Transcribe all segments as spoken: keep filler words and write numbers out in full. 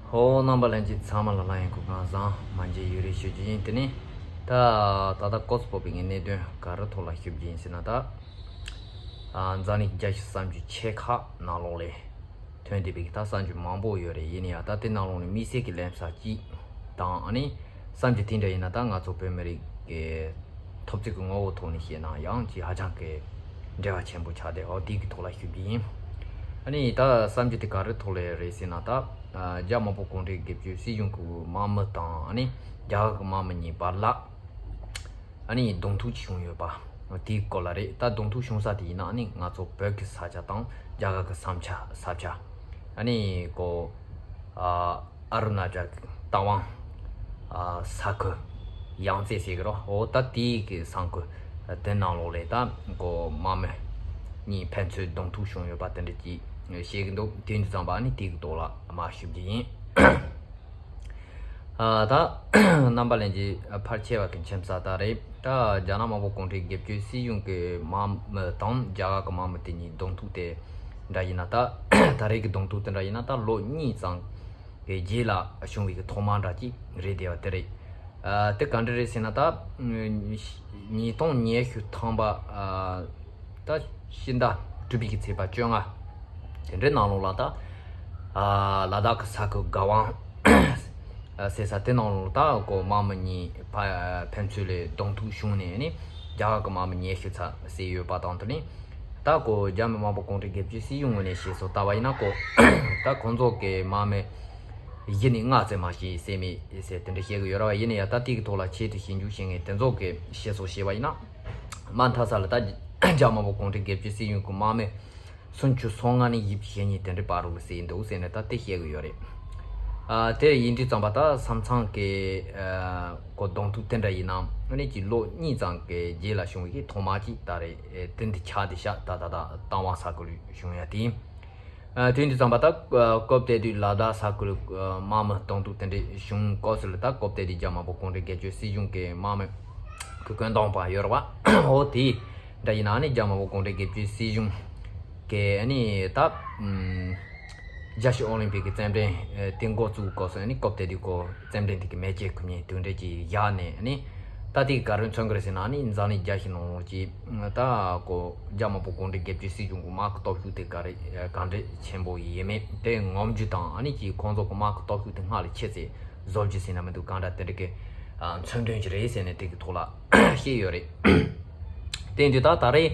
ཧོ། རྣམ་པ་ལྷན་རྒྱས་ཚང་མ་ལ་ལྷན་ཡོད་སྐུ་ཁམས་བཟང་མ་མཇལ་ཡུན་རིང་ཞུ་རྒྱུ་ཡིན། དེ་ནས་ད་ད་ལྟ་ཀོས་པོ་པའི་གནད་དོན་ག་རེ་ཐོག་ལ་ཞུ་རྒྱུ་ཡིན་ཟེར་ན། ད་ཨ་འཛམ་གླིང་རྒྱལ་སྤྱི་གསར་འགྱུར་ཆེ་ཁག་ནང་ལོགས་ལས་ཐོན་བསྡད་པའི་ད་གསར་འགྱུར་མང་པོ་ཡོད་རེད། ཡིན་ན་ཡང་ད་དེ་ནང་ལོགས་ནས་དམིགས་བསལ་གྱི་གླེང་ས་གཅིག་དང་། ཨ་ནི་གསར་འགྱུར་དེ་འདྲ་ཡིན་ན་ད་ང་ཚོ་བོད་མི་རིགས་ཀྱི་འཐབ་རྩོད་ཀྱི་ངོ་བོ་ཐོག་ནས་བཤད་ན་ཡང་ཅིག་ཧ་ཅང་གི་འབྲེལ་བ་ཆེན་པོ་ཆགས་ཏེ། འོ་དེའི་གི་ཐོག་ལ་ཞུ་རྒྱུ་ཡིན། ཨ་ནི་ད་གསར་འགྱུར་དེ་ག་རེ་ཐོག་ལས་རེད་ཟེར་ན། ད་ཨ་རྒྱ་དམར་པོ་གུང་ཁྲན་སྒེར་གཅོད་སྲིད་གཞུང་གི་དམག་མི་དང་ཨ་ནི་རྒྱ་གར་གྱི་དམག་མི་གཉིས་བར་ལ་ཨ་ནི་གདོང་ཐུག་བྱུང་ཡོད་པ་དེའི་སྐོར་ལ་རེད། ད་གདོང་ཐུག་བྱུང་ས་དེ་ཡིན་ན་ཨ་ནི་ང་ཚོ་བོད་ཀྱི་ས་ཆ་དང་རྒྱ་གར་གྱི་ས་ཆ་ས་ཆ་ཨ་ནི་ཀོ་ཨ་ཨ་རུ་ན་ཅལ་རྟ་དབང་ཨ་ས་ཁུལ་ཡང་རྩེ་ཟེར་གི་རོ། འོ་ད་དེའི་གི་ས་ཁུལ་དེ་ནང་ལོགས་ལས་ད་ཀོ་དམག་མི་གཉིས་ཕན་ཚུན་གདོང་ཐུག་བྱུང་ཡོད་པ་དེ་འདྲ་ཅིག་བཤད་གི་འདུག་དེ་འདྲ་ཙམ་པ་ཨ་ནི་དེའི་གི་ཐོག་ལ་མར་ཞུ་རྒྱུ་ཡིན། ཨ་ད་རྣམ་པ་ལྷན་རྒྱས་ཕལ་ཆེ་བ་གི་མཁྱེན་གསལ་ལྟར་རེད། ད་རྒྱ་ནག་དམར་པོ་གུང་ཁྲན་སྒེར་གཅོད་སྲིད་གཞུང་གི་དམག་མི་དང་རྒྱ་གར་གི་དམག་མི་དེ་གཉིས་གདོང་ཐུག་དེ་འདྲ་ཡིན་ན། ད་ད་རེས་གི་གདོང་ཐུག་དེ་འདྲ་ཡིན་ན་ད་ལོ་གཉིས་ཙམ་གི་རྗེས་ལ་བྱུང་བའི་གི་ཐོག་མ་འདྲ་ཅིག་རེད་བསྡད་པ་དེ་རེད། ཨ་དེ་ག་འདྲ་རེད་ཟེར་ན། ད་ཉིས་སྟོང་ཉི་ཤུ་ཐམ་པ་ཨ་ད་ཕྱི་ཟླ་དྲུག་པའི་གི་ཚེས་པ་བཅོ་ལྔ་དེ་འདྲའི་ནང་ལོགས་ལ་ད་ཨ་ལ་དྭགས་ཀྱི་ས་ཁུལ་ག་ཝང་ཟེར་ས་དེ་ནང་ལོགས་ད་ཀོ་དམག་མི་གཉིས་ཕ་ཕན་ཚུན་ལས་གདོང་ཐུག་བྱུང་ནས་ནི་རྒྱ་གར་གྱི་དམག་མི་ཉི་ཤུ་ཙམ་བསད་ཡོད་པ་དང་། དེ་ནི་ད་ཀོ་རྒྱ་མི་དམར་པོ་གུང་ཁྲན་སྒེར་གཅོད་སྲིད་གཞུང་ངོས་ནས་བཤད་སྲོལ་ལྟ་བ་ཡིན་ན། ཀོ་ད་ཁོང་ཚོ་གི་དམག་མི་བཞི་ནས་ལྔ་ཙམ་མ་ཞིག་བསད་མེད་ཟེར་དེ་འདྲ་བཤད་གི་ཡོད་ར་བ། ཡིན་ན་ཡང་ད་དེ་གི་ཐོག་ལ་ཆེད་དུ་ཞིབ་འཇུག་བྱེད་མཁན་དེ་ཚོ་གི་བཤད་སྲོལ་བཤད་པ་ཡིན་ན། མ་མཐའ་ས་ལ་ད་རྒྱ་དམར་པོ་གུང་ཁྲན་སྒེར་གཅོད་སྲིད་གཞུང་གི་དམག་མི་སུམ་ཅུ་སོ་ལྔ་ནས་བཞི་བཅུ་ཞེ་གཉིས་དེ་འདྲའི་བར་དུ་བསད་འདུག་ཟེར་ནས་ད་དེ་བཤད་གི་ཡོད་རེད། ཨ་དེ་ཡིན་དུས་ཙམ་པ་ད་ས་མཚམས་ཀྱི་ཨ་ཀོ་གདོང་ཐུག་དེ་འདྲ་ཡིན་ན་ཨ་ནི་ཅིག་ལོ་གཉིས་ཙམ་གྱི་རྗེས་ལ་བྱུང་བའི་ཐོག་མ་ཅིག་ད་རེད། དེ་འདི་ཆགས་དེ་ཤག་ད་ད་ད་རྟ་དབང་ས་ཁུལ་བྱུང་ཡ་དེ། ཨ་དེ་འདི་ཙམ་པ་ད་ཨ་སྐབས་དེ་དུས་ལ་དྭགས་ས་ཁུལ་ཨ་དམག་མི་གདོང་ཐུག་དེ་འདྲའི་བྱུང་སྐབས་སུ་ལ། ད་སྐབས་དེ་དུས་རྒྱ་དམར་པོ་གུང་ཁྲན་སྒེར་གཅོད་སྲིད་གཞུང་གི་དམག་མི་གི་བཀོད་འདོམས་པ་ཡོད་ར་བ། འོ་དེ་འདྲ་ཡིན་ན་ནི་རྒྱ་དམར་པོ་གུང་ཁྲན་སྒེར་གཅོད་སྲིད་གཞུང་གི་ཨ་ནི་ད་ཨམ་རྒྱལ་སྤྱིའི་ཨོ་ལིམ་པིག་གི་རྩེད་འགྲན་ཨ་དེ་འགོ་བཙུགས་སྐབས་སུ་ཨ་ནི་སྐབས་དེ་དུས་ཀོ་རྩེད་འགྲན་དེ་གི་མེ་ལྕེ་ཁུ་ཉེ་དུ་འདྲ་ཅིག་བཞག་ནས། ཨ་ནི་ད་དེ་ག་རེ་མཚོན་གི་རེད་ཟེར་ན། ཨ་ནི་འཛམ་གླིང་རྒྱལ་སྤྱི་ནང་ལོགས་ཀྱི་ད་ཀོ་རྒྱ་དམར་པོ་གུང་ཁྲན་སྒེར་གཅོད་སྲིད་གཞུང་གི་དམག་གི་སྟོབས་ཤུགས་དེ་ག་རེ་ག་འདྲ་ཆེན་པོ་ཡིན་མེད་དེ་ངོམ་རྒྱུ་དང་། ཨ་ནི་ཅིག་ཁོང་ཚོ་གི་དམག་གི་སྟོབས་ཤུགས་དེ་སྔར་ལས་ཆེ་ཙམ་བཟོ་རྒྱུ་ཟེར་ན་མི་འདུག་གང་འདྲ་དེ་འདྲ་གི་ཨ་མཚོན་དོན་ཅིག་རེད་ཟེར་ནས་དེ་གི་ཐོག་ལ་བཤད་ཡོད་རེད། དེ་འདི་ད་ད་རེས་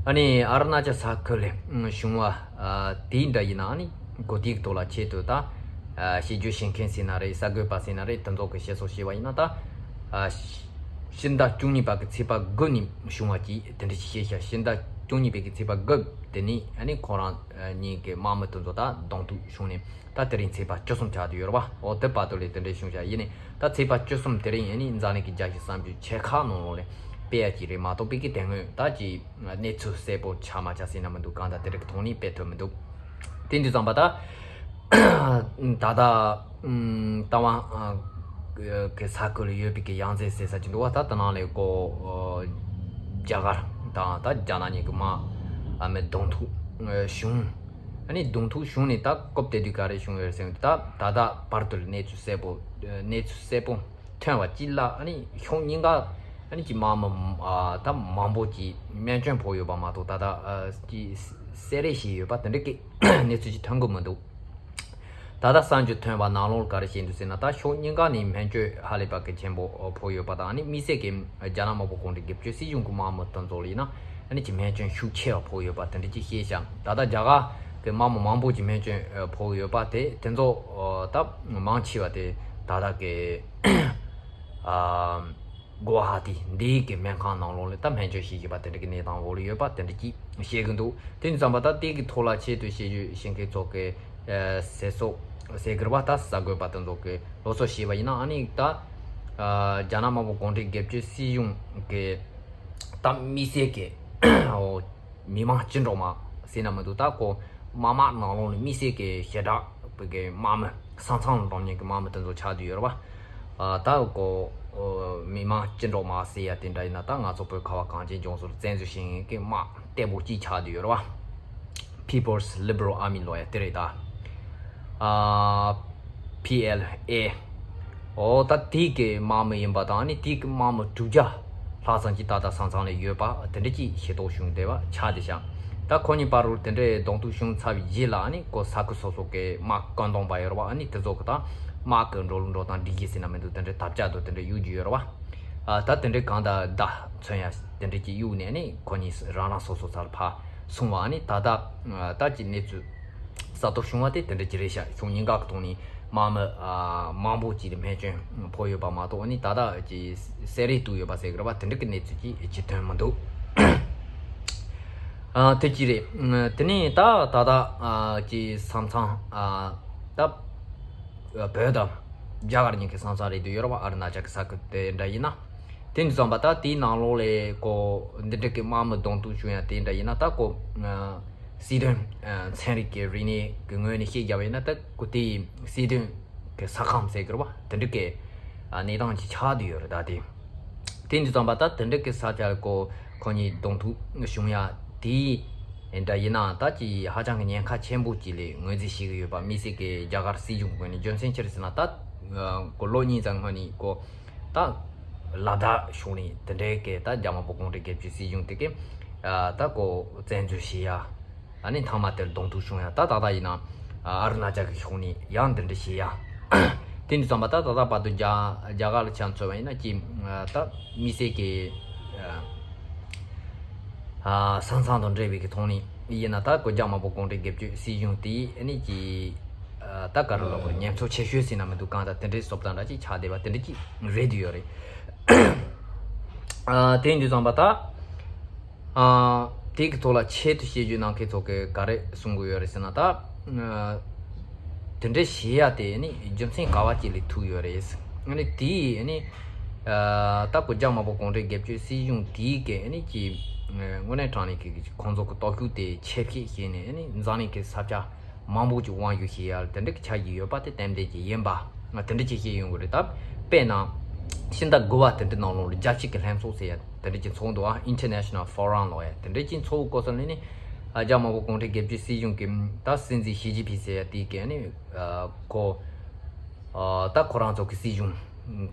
ཨ་ནི་ཨ་རུ་ན་ཅལ་ས་ཁུལ་ལ་བྱུང་བ་ཨ་དེ་འདྲ་ཡིན་ན། ཨ་ནི་གོ་དེའི་ཐོག་ལ་ཆེད་དུ་ད་ཨ་དཔྱད་བརྗོད་བྱེད་མཁན་ཟེར་ན་རེད། གསར་འགོད་པ་ཟེར་ན་རེད། དེ་ཚོ་གི་བཤད་སྲོལ་བཤད་པ་ཡིན་ན། ད་ཨ་ཕྱི་ཟླ་བཅུ་གཉིས་པ་གི་ཚེས་པ་དགུ་ནས་བྱུང་བ་ཅིག་དེ་འདྲ་ཞིག་བཤད་ཤག་ཕྱི་ཟླ་བཅུ་གཉིས་པའི་གི་ཚེས་པ་དགུ་དེ་ནས་ཨ་ནི་ཁོ་རང་གཉིས་ཀྱི་དམག་མི་དེ་ཚོ་ད་གདོང་ཐུག་བྱུང་ནས། ད་དེ་རིང་ཚེས་པ་བཅུ་གསུམ་ཆགས་བསྡད་ཡོད་རེད་བ། འོ་དེ་བར་དུ་ལས་དེ་འདྲའི་བྱུང་བཞག་ཡིན་ནའི་ད་ཚེས་པ་བཅུ་གསུམ་དེ་རིང་ཨ་ནི་འཛམ་གླིང་གི་རྒྱལ་སྤྱིའི་གསར་འགྱུར་ཆེ་ཁག་ནང་ལོགས་ལས་སྤེལ་ཡ་ཅིག་རེད་མ་གཏོགས་པའི་གི་དེ་སྔོན་ད་ཅིག་གནས་ཚུལ་གསལ་པོ་ཆགས་མ་ཆགས་ཟེར་ན་མི་འདུག་གང་ལྟར་དེ་རིང་གི་ཐོག་ནས་སྤེལ་ཐུབ་མི་འདུག་དེ་འདི་ཙམ་པ་ད། ད་ལྟ་ཨམ་རྟ་དབང་ཨ་གི་ས་ཁུལ་ལ་ཡོད་པའི་གི་ཡང་རྩེ་ཟེར་ས་ཅིག་འདུག་བ། ད་དེ་ནང་ལས་ཀོ་ཨ་རྒྱ་གར་དང་ད་རྒྱ་ནག་གཉིས་ཀྱི་དམག་ཨ་མི་གདོང་ཐུག་ཨ་བྱུང་། ཨ་ནི་གདོང་ཐུག་བྱུང་ནས་ད་སྐབས་དེ་དུས་ག་རེ་བྱུང་ཡོད་ཟེར་ན། ད་ད་ལྟ་བར་དུ་གནས་ཚུལ་གསལ་པོ་གནས་ཚུལ་གསལ་པོ་ཐོན་པ་ཅིག་ལ། ཨ་ནི་ཕྱོགས་གཉིས་ཀ་ཨ་ནི་ཀྱི་དམག་མི་ཨ་ད་མང་པོ་ཅིག་སྨན་བཅོས་ཕོག་ཡོད་པ་མ་གཏོགས། ད་ལྟ་ཨ་ཀྱི་བསད་རེས་བྱས་ཡོད་པ་དེ་འདྲ་གི་གནས་ཚུལ་ཅིག་ཐོན་གི་མི་འདུག་ད་ལྟ་གསར་འགྱུར་ཐོན་པ་ནང་ལོགས་ག་རེ་བཤད་འདུག་ཟེར་ན། ད་ཕྱོགས་གཉིས་ཀ་ནས་སྨན་བཅོས་ཧ་ལས་པ་གི་ཆེན་པོ་ཕོག་ཡོད་པ་དང་། ཨ་ནི་དམིགས་བསལ་གྱི་རྒྱ་ནག་དམར་པོ་གུང་ཁྲན་སྒེར་གཅོད་སྲིད་གཞུང་གི་དམག་མི་དེ་ཚོ་ལ་ཡིན་ན་ཨ་ནི་ཀྱི་སྨན་བཅོས་ཤུགས་ཆེ་བ་ཕོག་ཡོད་པ་དེ་འདྲ་ཅིག་བཤད་ཤག་ད་ལྟ་རྒྱ་གར་གི་དམག་མི་མང་པོ་ཅིག་སྨན་བཅོས་ཕོག་ཡོད་པ་དེ་དེ་ཚོ་ད་མང་ཆེ་བ་དེ་ད་ལྟ་གི་ཨ། གོ་ཧ་ཏི་འདིའི་གི་སྨན་ཁང་ནང་ལོགས་ལ་ད་སྨན་བཅོས་བྱེད་བཞིན་པ་དེ་འདྲ་གི་གནས་སྟངས་འོག་ལ་ཡོད་པ་དེ་འདྲ་ཅིག་བཤད་གི་འདུག་དེ་ཙམ་པ་ད་དེ་གི་ཐོག་ལ་ཆེད་དུ་བཤད་རྒྱུ་བཤད་མཁན་ཚོ་གི་ཨ་ཟེར་སྲོལ་ཟེར་གི་རེད་བ། ད་གསར་འགོད་པ་དེ་ཚོ་གི་སློབ་གསོ་བྱས་པ་ཡིན་ན། ཨ་ནི་ད་ཨ་རྒྱ་ནག་དམར་པོ་གུང་ཁྲན་སྒེར་གཅོད་སྲིད་གཞུང་གི་ད་དམིགས་བསལ་གི་མི་མང་སྤྱི་འགྲོ་མ་ཟེར་ན་མི་འདུག་ད་ཁོ་དམག་དམག་ནང་ལོགས་ལ་དམིགས་བསལ་གྱི་ཞེ་དྲག་པའི་གི་དམག་མི་ས་མཚམས་ལ་འགྲོ་མཁན་གྱི་དམག་མི་དེ་ཚོ་ཆགས་བསྡད་ཡོད་རེད་བ། ཨ་ད་ཁོ་མི་མང་སྤྱི་འགྲོ་མ་ཟེར་ཡ་དེ་འདྲ་ཡིན་ན། ད་ང་ཚོ་བོད་ཁ་བ་གངས་ཅན་ལྗོངས་སུ་བཙན་འཛུལ་བྱེད་མཁན་གྱི་དམག་བརྟན་པོ་གཅིག་ཆགས་བསྡད་ཡོད་རེད་བ། People's Liberal Army ལབ་ཡ་དེ་རེད་ད། ཨ། ཊི་ཨེལ་ཨེ། འོ་ད་དེ་གི་དམག་མི་ཡིན་པ་དང་ནི་དེ་གི་དམག་མི་དྲུག་བརྒྱ་ལྷག་ཙམ་ཅིག་ད་ལྟ་ས་མཚམས་ལ་ཡོད་པ་དེ་འདྲ་ཅིག་ཤེས་རྟོགས་བྱུང་བསྡད་པ་ཆགས་བསྡད་ཤག་ད་ཁོ་གཉིས་བར་དུ་དེ་འདྲའི་གདོང་ཐུག་བྱུང་ཚར་བའི་རྗེས་ལ་ནི་ཁོ་ས་ཁུལ་སོ་སོ་གི་དམག་བཀོད་འདོམས་པ་ཡོད་རེད་བ། ཨ་ནི་དེ་ཚོ་གི་ད་དམག་གི་འགྲོ་ལུགས་འགྲོ་སྟངས་སྒྲིག་གཞི་ཟེར་ན་མི་འདུག་དེ་འདྲའི་ཐབས་ཆག་འདུག་དེ་འདྲ་གཡུག་རྒྱུ་ཡོད་རེད་བ། ཨ་ད་དེ་འདྲའི་གང་ལྟར་ཟླ་མཚོན་ཡ་དེ་འདྲ་ཅིག་གཡུག་ནས་ནི་ཁོ་གཉིས་རང་རང་སོ་སོ་ས་ལ་ཕར་སོང་བ། ཨ་ནི་ད་ལྟ་ད་ཀྱི་གནས་ཚུལ་གསར་གཏོད་བྱུང་བ་དེ་དེ་འདྲ་ཅིག་རེད་ཤག་ཕྱོགས་གཉིས་ཀ་གི་ཐོག་ནས་དམག་མི་ཨ་མང་པོ་ཅིག་རྨས་སྐྱོན་ཕོག་ཡོད་པ་མ་གཏོགས། ཨ་ནི་ད་ལྟ་ཀྱི་གསད་རེས་བཏང་ཡོད་པ་ཟེར་གི་རེད་བ། དེ་འདྲ་གི་གནས་ཚུལ་ཅིག་ཅིག་ཐོན་མི་འདུག་ཨ་དེ་ཅི་རེད། དེ་ནས་ད་ད་ལྟ་ཨ་ཀྱི་ས་མཚམས་ཨ་ད་བོད་དང་རྒྱ་གར་གཉིས་ཀྱི་ས་མཚམས་རེད་འདུག་ཡོད་རེད་བ། ཨ་རུ་ན་ཅལ་གྱི་ས་ཁུལ་དེ་འདྲ་ཡིན་ན། དེ་འདྲ་ཙམ་པ་ད་དེའི་ནང་ལོགས་ལས་ཀོ་འདི་འདྲ་གི་དམག་མི་གདོང་ཐུག་བྱུང་ཡ་དེ་འདྲ་ཡིན་ན། ད་ཀོ་སྲིད་དོན་ཚན་རིག་གི་རིག་གནས་ཀྱི་ངོས་ནས་བཤད་རྒྱབ་པ་ཡིན་ན། ད་ཀོ་དེ་སྲིད་དོན་གི་ས་ཁམས་ཟེར་གི་རེད་བ། དེ་འདྲ་གི་གནས་སྟངས་ཅིག་ཆགས་བསྡད་ཡོད་རེད། ད་དེ་དེ་འདྲ་ཙམ་པ་ད་དེ་འདྲ་གི་ས་ཆ་ཀོ་ཁོ་གཉིས་གདོང་ཐུག་བྱུང་ཡ་དེ་འདྲ་ཡིན་ན། ད་ཅི་ཧ་ཅང་གི་ཉེན་ཁ་ཆེན་པོ་ཅིག་ལ་ངོས་འཛིན་བྱེད་ཀྱི་ཡོད་པ་དམིགས་བསལ་གྱི་རྒྱ་གར་སྲིད་གཞུང་གི་ངོས་ནས། རྒྱུ་མཚན་ཅི་རེད་ཟེར་ན། ད་ཀོ་ལོ་གཉིས་ཙམ་སྔོན་ནས་ཀོ་ད་ལ་དྭགས་ཕྱོགས་ནས་དེ་འདྲའི་གི་ད་རྒྱ་དམར་པོ་གུང་ཁྲན་སྒེར་གཅོད་སྲིད་གཞུང་དེ་གི་ད་ཀོ་བཙན་འཛུལ་བྱེད་ཡ། ཨ་ནི་མཐའ་མ་དེར་གདོང་ཐུག་བྱུང་ཡ། ད་ད་ལྟ་ཡིན་ན་ཨ་རུ་ན་ཅལ་གི་ཕྱོགས་ནས་ཡང་འདི་འདྲ་བྱེད་ཡ། དེ་འདྲ་ཙམ་པ་ད་ད་ལྟ་བར་དུ་རྒྱ་རྒྱ་གར་ལ་ཆ་མཚོན་པ་ཡིན་ན་ཀྱི་ད་དམིགས་བསལ་གྱི་ཨ་ས་མཚམས་དང་འབྲེལ་བའི་གི་ཐོག་ནས་ཡིན་ན། ད་ཀོ་རྒྱ་དམར་པོ་གུང་ཁྲན་སྒེར་གཅོད་སྲིད་གཞུང་དེ་ཨ་ནི་ཀྱི་ད་ག་རེ་ལབ་དགོས་རེད། ཉམས་ཚོད་ཆེ་ཤོས་ཟེར་ན་མི་འདུག་གང་ལྟར་དེ་འདྲའི་བཟོ་ལྟ་འདྲ་ཅིག་ཆགས་བསྡད་པ་དེ་འདྲ་ཅིག་རེད་འདུག་ཡོད་རེད། ཨ་དེ་འདྲ་ཙམ་པ་ད་ཨ་དེ་གི་ཐོག་ལ་ཆེད་དུ་བཤད་རྒྱུ་གནང་མཁན་ཚོ་གི་ག་རེ་གསུང་གི་ཡོད་རེད་ཟེར་ན། ད་ཨ་དེ་འདྲའི་བྱེད་ཡ་དེ་ནི་རྒྱུ་མཚན་ག་བ་ཅིག་ལས་ཐུག་ཡོད་རེད། ཨ་ནི་དེ་ནི་ཨ་ད་ཀོ་རྒྱ་དམར་པོ་གུང་ཁྲན་སྒེར་གཅོད་སྲིད་གཞུང་དེ་གི་ནི་ཀྱི་དངོས་གནས་དྲང་གནས་ཀྱི་ཁོང་ཚོ་གི་སྟོབས་ཤུགས་དེ་ཆེ་བསྐྱེད་བྱས་ནས་ནི་འཛམ་གླིང་གི་ས་ཆ་མང་པོ་ཅིག་དབང་བསྒྱུར་བྱེད་ཡ་དེ་འདྲ་གི་ཆ་ཡི་ཡོད་པ་དེ་ཏན་ཏན་ཅིག་ཡིན་པ། ང་དེ་འདྲ་ཅིག་བཤད་ཡོང་གི་རེད། ད་དཔེར་ན་ཕྱི་ཟླ་དགུ་པ་དེ་འདྲ་ནང་ལོགས་ལ་རྒྱལ་སྤྱི་གི་ལྷན་ཚོགས་ཟེར་ཡ་དེ་འདྲ་ཅིག་ཚོགས་འདུག་ཨ་International Forum ལབ་ཡ་དེ་འདྲ་ཅིག་ཚོགས་སྐོར་ས་ནས་ནི་ཨ་རྒྱ་དམར་པོ་གུང་ཁྲན་སྒེར་གཅོད་སྲིད་གཞུང་གི་ད་སྲིད་འཛིན་ཞི་ཅིན་ཕིང་ཟེར་ཡ་དེ་གི་ནི་ཨ་ཁོ་ཨ་ད་ཁོ་རང་ཚོ་གི་སྲིད་གཞུང་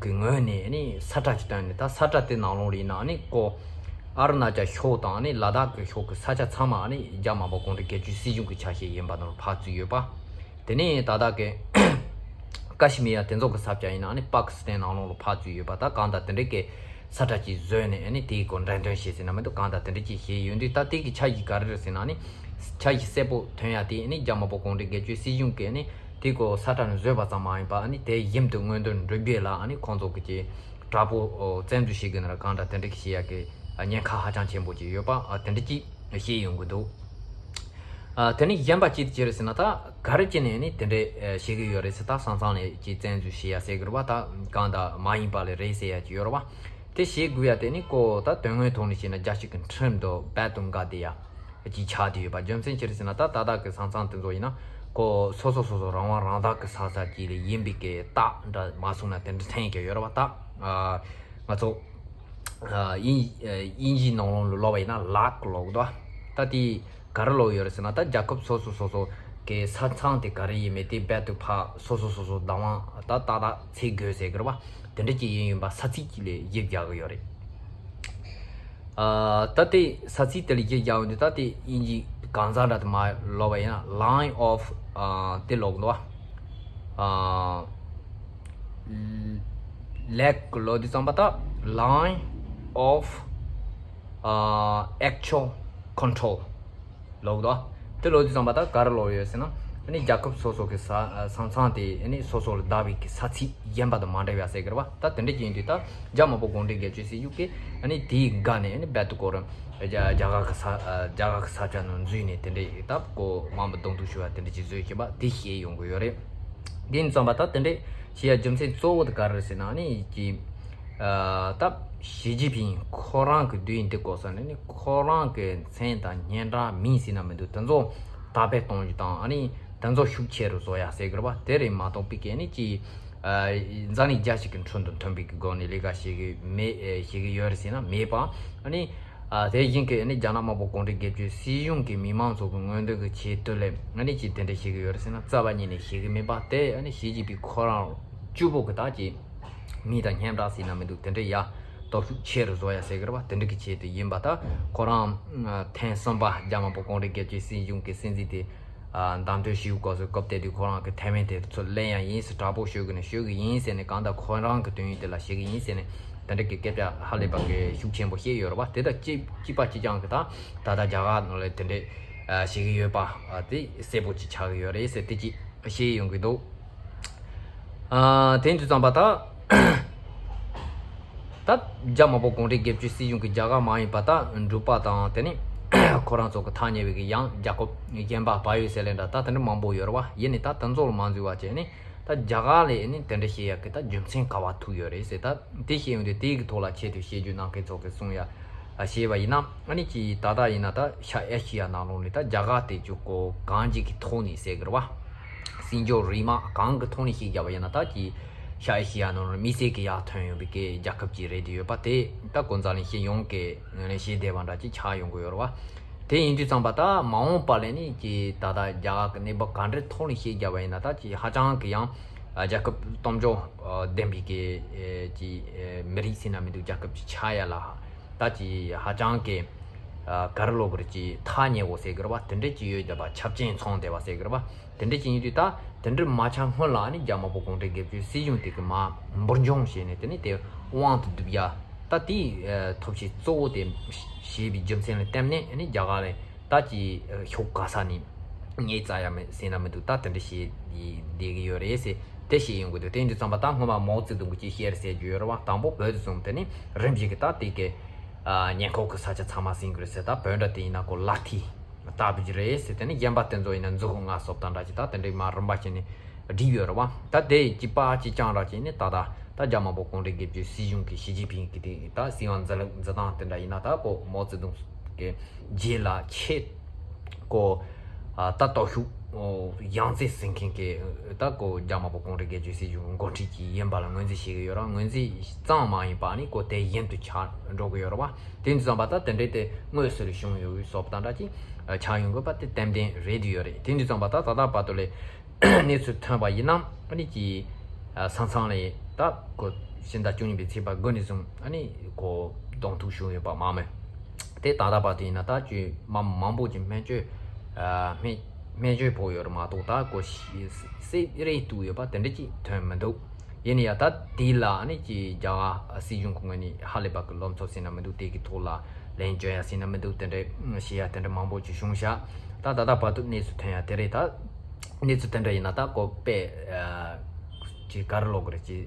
གི་ངོས་ནས་ནི་ས་ཁྲ་ཅིག་བཏོན་ནས། ད་ས་ཁྲ་དེ་ནང་ལོགས་ལ་ཡིན་ན་ནི་ཁོ་ཨ་རུ་ན་ཅལ་ཕྱོགས་དང་ནི་ལ་དྭགས་ཀྱི་ཕྱོགས་ཀྱི་ས་ཆ་ཚང་མ་ནི་རྒྱ་དམར་པོ་གུང་ཁྲན་སྒེར་གཅོད་སྲིད་གཞུང་གི་ཆ་ཤས་ཡིན་པ་ནང་ལ་ཕར་ཚུད་ཡོད་པ། དེ་ནས་ད་ལྟ་གི་ཀ་ཤི་མི་ཡ་དེ་ཚོ་གི་ས་ཆ་ཡིན་ན་ནི་པ་ཀི་སི་ཐན་ནང་ལོགས་ལ་ཕར་ཚུད་ཡོད་པ། ད་གང་ལྟར་དེ་འདྲའི་གི་ས་ཁྲ་ཅིག་བཟོས་ནས་ནི་དེའི་སྐོར་འགྲེམས་སྟོན་བྱས་ཟེར་ན་མི་འདུག་གང་ལྟར་དེ་འདྲ་ཅིག་བྱས་ཡོད་དུས། ད་དེ་གི་ཆ་ཡི་ག་རེ་རེད་ཟེར་ན་ནི་ཆ་ཡི་གསལ་པོ་ཐོན་ཡ་དེ་ནི་རྒྱ་དམར་པོ་གུང་ཁྲན་སྒེར་གཅོད་སྲིད་གཞུང་གི་ནི་དེའི་སྐོར་ས་ཁྲ་ནི་བཟོས་པ་ཙམ་མ་ཡིན་པ་ནི་དེ་ཡིན་དུ་མངོན་དུ་འགྲུབ་རྒྱུ་ལ་ནི་ཁོང་ཚོ་གི་ཅིག་དྲག་པོ་བཙན་འཛུལ་བྱེད་དགོས་ན་ར་གང་ལྟར་དེ་འདྲ་གི་བྱེད་ཡ་གི་ཉེན་ཁ་ཧ་ཅང་ཆེན་པོ་ཅིག་ཡོད་པ་དེ་འདྲ་ཅིག་བཤད་ཡོང་གི་འདུག་ཨ་དེ་ནི་གཞན་པ་ཅི་ཅི་རེད་ཟེར་ན། ད་ག་རེ་བྱས་ནས་ནི་དེ་འདྲའི་ཨ་བྱེད་ཀྱི་ཡོད་རེད་ཟེར། ད་ས་མཚམས་ནས་ཅིག་བཙན་འཛུལ་བྱེད་ཡ་ཟེར་གི་རེད་བ། ད་གང་ལྟར་མ་ཡིན་པ་ལས་རེད་ཟེར་ཡ་ཅིག་ཡོད་རེད་བ། དེ་བྱེད་དགོས་ཡ་དེ་ནི་ཁོ་ད་དོན་དངོས་ཐོག་ནས་བཤད་ན་རྒྱལ་སྤྱི་གི་ཁྲིམས་དང་རྦད་དེ་འགལ་བསྡད་ཡ་ཅིག་ཆགས་བསྡད་ཡོད་པ། རྒྱུ་མཚན་ཅི་རེད་ཟེར་ན། ད་ད་ལྟ་གི་ས་མཚམས་དེ་ཚོ་ཡིན་ན་ཁོ་སོ་སོ་སོ་སོ་རང་དབང་རང་བདག་གི་ས་ཆ་ཅིག་ལ་ཡིན་པའི་གི་རྟགས་འདྲ་མ་སོང་ན་དེ་འདྲ་ཐོན་ཡ་ཅིག་ཡོད་རེད་བ། ད་ཨ་ང་ཚོ་ཨ་དབྱིན་ཨ་དབྱིན་ཇིའི་ནང་ལོགས་ལ་ལབ་པ་ཡིན་ན་ལག་ལབ་གི་འདུག་ད་དེ་ག་རེ་ལབ་ཡོད་རེད་ཟེར་ན། ད་རྒྱལ་ཁབ་སོ་སོ་སོ་སོ་གི་ས་མཚམས་དེ་ག་རེ་ཡིན་མིན་དེ་རྦད་དེ་ཕར་སོ་སོ་སོ་སོ་བདག་དབང་ད་ཏག་ཏག་བྱེད་དགོས་ཟེར་གི་རེད་བ། དེ་འདྲ་ཅིག་ཡིན་ཡིན་པ་ས་ཚིགས་ཅིག་ལ་གཞི་བཞག་གི་ཡོད་རེད། ཨ་ད་དེ་ས་ཚིགས་དེ་ལ་གཞི་བཞག་ཡོད་དུས། ད་དེ་དབྱིན་ཇི་གང་ཟག་འདྲ་དེ་མར་ལབ་པ་ཡིན་ན་line of ཨ་དེ་ལབ་གི་འདུག་བ། ཨ་ལག་ལབ་དུས་ཙམ་པ་ད་line of ཨ་actual control ལབ་གི་འདུག་དེ་ལབ་དུས་ཙམ་པ་ད་ག་རེ་ལབ་ཡོད་ཟེར་ན། ཨ་ནི་རྒྱལ་ཁབ་སོ་སོ་གི་ས་ས་མཚམས་དེ་ཨ་ནི་སོ་སོ་ལ་བདག་པའི་གི་ས་ཚིགས་གཞན་པ་དང་མ་འདྲ་བ་ཟེར་གི་རེད་བ། ད་དེ་འདྲ་ཅིག་ཡིན་དུས། ད་རྒྱ་དམར་པོ་གུང་ཁྲན་སྒེར་གཅོད་སྲིད་གཞུང་གིས་ཨ་ནི་དེའི་སྒང་ནས་ཨ་ནི་རྦད་དེ་ཁོ་རང་རྒྱ་རྒྱ་གར་གི་ས་ཨ་རྒྱ་གར་གི་ས་ཆ་ནང་འཛུལ་ནས་དེ་འདྲའི་ད་ཁོ་དམག་མི་གདོང་ཐུག་ཞུ་བ་དེ་འདྲ་ཅིག་བཟོས་བཞིན་པ་དེ་བཤད་ཡོང་གི་ཡོད་རེད། དེ་ཡིན་ཙམ་པ་ད་དེ་འདྲའི་བྱེད་ཡ་རྒྱུ་མཚན་གཙོ་བོ་དེ་ག་རེ་རེད་ཟེར་ན། ཨ་ནི་ཀྱི་ཨ་ད་ཞི་ཅིན་ཕིང་ཁོ་རང་གི་དུས་ཡུན་དེ་འགོར་ས་ནས་ནི་ཁོ་རང་གི་མཚན་དང་སྙན་གྲགས་མིང་ཟེར་ན་མི་འདུག་དེ་ཚོ་དར་སྤེལ་གཏོང་རྒྱུ་དང་། ཨ་ནི་དེ་ཚོ་ཤུགས་ཆེ་རུ་བཟོ་ཡ་ཟེར་གི་རེད་བ། དེ་རེད་མ་གཏོགས་པའི་གི་ནི་ཅི་ཨ་འཛམ་གླིང་རྒྱལ་སྤྱི་གི་ཁྲིམས་དང་མཐུན་པའི་གི་སྒོ་ནས་ལས་ཀ་བྱེད་གི་མེད་ཨེ་བྱེད་གི་ཡོད་རེད་ཟེར་ན་མེད་པ། ཨ་ནི་ ཨ་དེ་བཞིན་གྱི་ཨ་ནི་རྒྱ་ནག་དམར་པོ་གུང་ཁྲན་སྒེར་གཅོད་སྲིད་གཞུང་གི་མི་མང་ཚོ་གི་མངོན་འདོད་ཀྱི་ཆེད་དུ་ལས་ཨ་ནི་ཅིག་དེ་འདྲ་བྱེད་ཀྱི་ཡོད་རེད་ཟེར་ན་རྩ་བ་ཉིད་ནས་བྱེད་ཀྱི་མེད་པ་དེ། ཨ་ནི་ཞི་ཅིན་ཕིང་ཁོ་རང་གཅིག་པོ་གི་ད་ཅིག་མི་དང་སྙན་གྲགས་ཟེར་ན་མི་འདུག་དེ་འདྲ་ཡ་སྟོབས་ཤུགས་ཆེ་རུ་བཟོ་ཡ་ཟེར་གི་རེད་བ། དེ་འདྲ་གི་ཆེད་དུ་ཡིན་པ། ད་ཁོ་རང་ཨ་ཐེངས་གསུམ་པ་རྒྱ་དམར་པོ་གུང་ཁྲན་སྒེར་གཅོད་སྲིད་གཞུང་གི་སྲིད་འཛིན་དེ་ཨ་བདམས་ཐོན་བྱེད་སྐབས་སུ་སྐབས་དེ་དུས་ཁོ་རང་གི་ཐེ་ཝན་དེ་ཚོ་ལེན་ཡ་ཡིན་ཟེར། དྲག་པོ་ཤོད་གི་ནས་ཤོད་གི་ཡིན་ཟེར་ནས། གང་ལྟར་ཁོ་རང་གི་དོན་ཡོད་དེ་ལ་བྱེད་གི་ཡིན་ཟེར་ནས་དེ་འདྲ་གི་སྐད་ཆ་ཧ་ལས་པ་གི་ཤུགས་ཆེན་པོ་བཤད་ཡོད་རེད་བ། དེ་དང་གཅིག་གཅིག་པ་གཅིག་རྐྱང་གི་ད་ད་ལྟ་རྒྱ་གར་ནང་ལ་དེ་འདྲ་ཨ་བྱེད་གི་ཡོད་པ་ཨ་དེ་གསལ་པོ་ཅིག་ཆགས་གི་ཡོད་རེད་ཟེར། དེ་ཅིག་བཤད་ཡོང་གི་འདུག་ཨ་དེ་ཡིན་དུས་ཙམ་པ་ད། ད་རྒྱ་དམར་པོ་གུང་ཁྲན་སྒེར་གཅོད་སྲིད་གཞུང་གི་རྒྱ་གར་མ་ཡིན་པ་ད་འབྲུག་པ་དང་དེ་ནས་ཁོ་རང་ཚོ་གི་ཐག་ཉེ་བའི་གི་ཡང་རྒྱལ་ཁབ་གཞན་པ་བལ་ཡུལ་ཟེར་ལེ་འདྲ་ད་དེ་འདྲ་མང་པོ་ཡོད་རེད་བ། ཡིན་ནའི་ད་དེ་ཚོ་ལ་མ་འཛུལ་བ་བྱས་ནས་ད་རྒྱ་གར་ལ་ནི་དེ་འདྲ་བཤད་ཡ་གི་ད་རྒྱུ་མཚན་ག་བ་ཐུག་ཡོད་རེད་ཟེར། ད་དེ་བཤད་ཡོང་དུས་དེའི་གི་ཐོག་ལ་ཆེད་དུ་བཤད་རྒྱུ་གནང་མཁན་ཚོ་གི་གསུང་ཡ་བཤད་པ་ཡིན་ན། ཨ་ནི་ཅི་ད་ལྟ་ཡིན་ན་ད་ཤར་ཨེ་ཤི་ཡ་ནང་ལོགས་ནས་ད་རྒྱ་གར་དེ་ཅུ་གོ་གང་ཅིག་གི་ཐོག་ནས་ཟེར་གི་རེད་བ། སྲིད་འབྱོར་རིག་དམག་གང་གི་ཐོག་ནས་བཤད་རྒྱབ་པ་ཡིན་ན་ད་ཅི་ཤར་ཨེ་ཤི་ཡ་ནང་ལ་དམིགས་བསལ་གྱི་ཡར་ཐོན་ཡོང་བའི་གི་རྒྱལ་ཁབ་ཅིག་རེད་དེ་ཡོད་པ་དེ་ད་གོ་མཛའ་ལན་ཞིག་ཡོང་གི་ངོས་ལེན་བྱེད་བསྡད་པ་འདྲ་ཅིག་ཆགས་ཡོང་གི་ཡོད་རེད་བ། དེ་ཡིན་དུས་ཙམ་པ་ད་མ་འོངས་པ་ལ་ནི་ཅི་ད་ལྟ་རྒྱ་གར་གི་གནས་བབ་ག་འདྲའི་ཐོག་ནས་བཤད་རྒྱབ་པ་ཡིན་ན་ད་ཅི་ཧ་ཅང་གི་ཡང་རྒྱལ་ཁབ་སྟོབས་འབྱོར་ལྡན་པའི་གི་ཅི་མི་རིགས་ཟེར་ན་མི་འདུག་རྒྱལ་ཁབ་ཅིག་ཆགས་ཡ་ལ་ད་ཅི་ཧ་ཅང་གི་ག་རེ་ལབ་དགོས་རེད། ཅི་ཐག་ཉེ་བོ་ཟེར་གི་རེད་བ། དེ་འདྲ་ཅིག་ཡོད་བསྡད་པ། ཆབ་ཆེན་ཚང་བསྡད་པ་ཟེར་གི་རེད་བ། དེ་འདྲ་ཅིག་ཡིན་དུས་ད་དེ་འདྲ་མ་ཆགས་སྔོན་ལ་ནི་རྒྱ་དམར་པོ་གུང་ཁྲན་སྒེར་གཅོད་སྲིད་གཞུང་དེ་གི་མར་འབུར་འཇོམས་བྱས་ནས་དེ་ནི་དེ་དབང་དུ་བསྡུ་ཡ་ད་དེའི་ཐབས་ཤེས་གཙོ་བོ་དེ་བྱས་པའི་རྒྱུ་མཚན་ལ་བརྟེན་ནས་ནི་རྒྱ་གར་ལ་ད་ཅི་ཤུགས་ག་ས་ནས་ངས་རྩ་ཡ་མེད་ཟེར་ན་མི་འདུག་ད་དེ་འདྲ་བྱས་བསྡད་ཀྱི་ཡོད་རེད་ཟེར། དེ་བཤད་ཡོང་གི་འདུག་དེ་འདི་ཙམ་པ་ད་སྔོན་མ་མའོ་ཙེ་ཏུང་གི་ཅིག་བཤད་རེད་ཟེར་རྒྱུ་ཡོད་རེད་བ། དང་པོ་བོད་དུ་བཟུང་དེ་ནི་རིམ་བཞིན་གྱི་ད་དེ་གི་ཉེ་འཁོར་གྱི་ས་ཆ་ཚང་མ་ཟིན་གྱི་རེད་ཟེར། ད་བོད་འདྲ་དེ་ཡིན་ན་ཀོ་ལ་ཐི་ལྟ་བུ་ཅིག་རེད་ཟེར། དེ་ནི་གཞན་པ་དེ་ཚོ་ཡིན་ན་མཛོ་ཁུག་ལྔ་སོབ་དང་འདྲ་ཅིག་ད་དེ་འདྲའི་མ་རིམ་པ་བྱས་ནས་བསྒྲིགས་ཡོད་རེད་བ། ད་དེ་གཅིག་པ་གཅིག་རྐྱང་ར་ཅིག་ནི་ད་ད་ད་རྒྱ་དམར་པོ་གུང་ཁྲན་སྒེར་གཅོད་སྲིད་གཞུང་གི་ཞི་ཅིན་ཕིང་གི་དེ་ད་སྲིད་དབང་འཛིན་ལུགས་འཛིན་སྟངས་དེ་འདྲ་ཡིན་ན་ད་ཀོ་མའོ་ཙེ་ཏུང་གི་རྗེས་ལ་ཆེད་ཀོ་ཨ་ད་སྟོབས་ཤུགས་ཡང་རྩེ་ཟིན་མཁན་གྱི་ད་ཀོ་རྒྱ་དམར་པོ་གུང་ཁྲན་སྒེར་གཅོད་སྲིད་གཞུང་གི་འགོ་ཁྲིད་ཅིག་ཡིན་པ་ལ་ངོས་འཛིན་བྱེད་ཀྱི་ཡོད་ར། ངོས་འཛིན་ཙམ་མ་ཡིན་པ་ནི་ཀོ་དེ་བཞིན་དུ་ཆགས་འགྲོ་གི་ཡོད་ར་བ། དེ་ཡིན་དུས་ཙམ་པ་ད་དེ་འདྲའི་དེ་དངོས་སུ་ལ་བྱུང་ཡོད་སོབ་དང་འདྲ་ཅིག་ཆགས་ཡོང་དགོས་པ་དེ་ཏན་ཏན་རེད་དུ་ཡོད་རེད། དེ་ཡིན་དུས་ཙམ་པ་ད་ད་ལྟ་བར་དུ་ལས་གནས་ཚུལ་ཐོན་པ་ཡིན་ན་ཨ་ནི་ཀྱི་ས་མཚམས་ལས་ད་གོ་ཕྱི་ཟླ་བཅུ་གཉིས་པའི་ཚེས་པ་དགུ་ནས་བཟུང་ཨ་ནི་གོ་གདོང་ཐུག་བྱུང་ཡོད་པ་མ་མོད། དེ་ད་ལྟ་བར་དུ་ཡིན་ན་ད་ཀྱི་མ་མང་པོ་ཀྱི་སྨན་བཅོས་སྨན་སྨན་བཅོས་ཕོག་ཡོད་རེད་མ་གཏོགས་ད་གོ་སི་སི་རེད་བཏུག་ཡོད་པ་དེ་འདྲ་ཅིག་ཐོན་མི་འདུག་ཡིན་ཡང་ད་དེ་ལ་ནི་ཀྱི་རྒྱ་གར་སྲིད་གཞུང་གི་ངོས་ནས་ཧ་ལས་པ་གི་སློབ་ཚོགས་ཟེར་ན་མི་འདུག་དེ་གི་ཐོག་ལ་ལན་བཅོལ་ཡ་ཟེར་ན་མི་འདུག་དེ་འདྲ་བྱེད་ཡ་དེ་འདྲ་མང་པོ་ཅིག་བྱུང་ཤག་ད་ད་ལྟ་བར་དུ་གནས་ཚུལ་ཐོན་ཡ་དེ་རེད། ད་གནས་ཚུལ་དེ་འདྲ་ཡིན་ན་ད་ཀོ་པས་ཀྱི་ག་རེ་ལབ་དགོས་རེད། ཀྱི་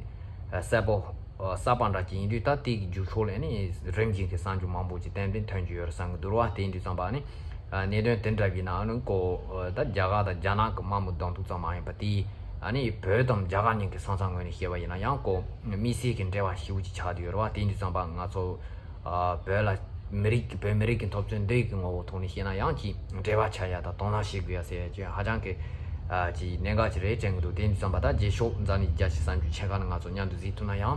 གསལ་པོ་གསར་པ་འདྲ་ཅིག་ཡིན་དུས་ད་དེ་གི་རྒྱུགས་ཕྱོགས་ལ་ནི་རིམ་བཞིན་གྱི་གསར་འགྱུར་མང་པོ་ཅིག་ཏན་ཏན་ཐོན་གྱི་ཡོད་རེད་བསམ་གི་འདུག་ར་བ། དེ་ཡིན་དུས་ཙམ་པ་ནི་གནད་དོན་དེ་འདྲ་ཡིན་ན་ནི་ཀོ་ད་རྒྱ་གར་དང་རྒྱ་ནག་གི་དམག་མི་གདོང་ཐུག་ཙམ་མ་ཡིན་པ་དེ་ཨ་ནི་བོད་དང་རྒྱ་གར་གཉིས་ཀྱི་ས་མཚམས་ངོས་ནས་བཤད་པ་ཡིན་ན་ཡང་ཀོ་དམིགས་བསལ་གྱི་འབྲེལ་བ་ཞེ་པོ་ཅིག་ཆགས་བསྡད་ཡོད་རེད་བ། དེ་ཡིན་དུས་ཙམ་པ་ང་ཚོ་བོད་ལ་མི་རིགས་ཀྱི་བོད་མི་རིགས་ཀྱི་འཐབ་རྩོད་འདི་ཡི་གི་ངོ་བོ་ཐོག་ནས་བཤད་ན་ཡང་ཅིག་འབྲེལ་བ་ཆགས་ཡ་དང་དོ་སྣང་བྱེད་དགོས་ཡ་ཟེར་ཡ་ཅིག་ཧ་ཅང་གི་ཅིག་གནད་འགག་ཅིག་རེད་དྲན་གི་འདུག་དེ་ཡིན་དུས་ཙམ་པ་ད་རྗེས་ཕྱོགས་འཛམ་གླིང་རྒྱལ་སྤྱིའི་གསར་འགྱུར་ཆེ་ཁག་ནས་ང་ཚོ་མཉམ་དུ་གཟིགས་ཐུབ་ན་ཡང་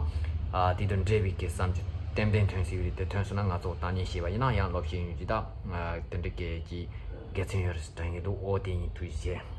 དེ་དང་འབྲེལ་བའི་གི་གསར་འགྱུར་ཏན་ཏན་ཐོན་སྲིད་ཀྱི་རེད། དེ་ཐོན་སོང་ན་ང་ཚོ་བཏང་མཉམ་བྱས་པ་ཡིན་ན་ཡང་ལོབས་ཤེས་ཡོང་གི་ད་དེ་འདྲ་གི་ཅིག་དགེ་མཚན་ཡོད་རེད་དྲན་གི་འདུག་ཨོ་དེ་ཡིན། ཐུགས་རྗེ་ཆེ།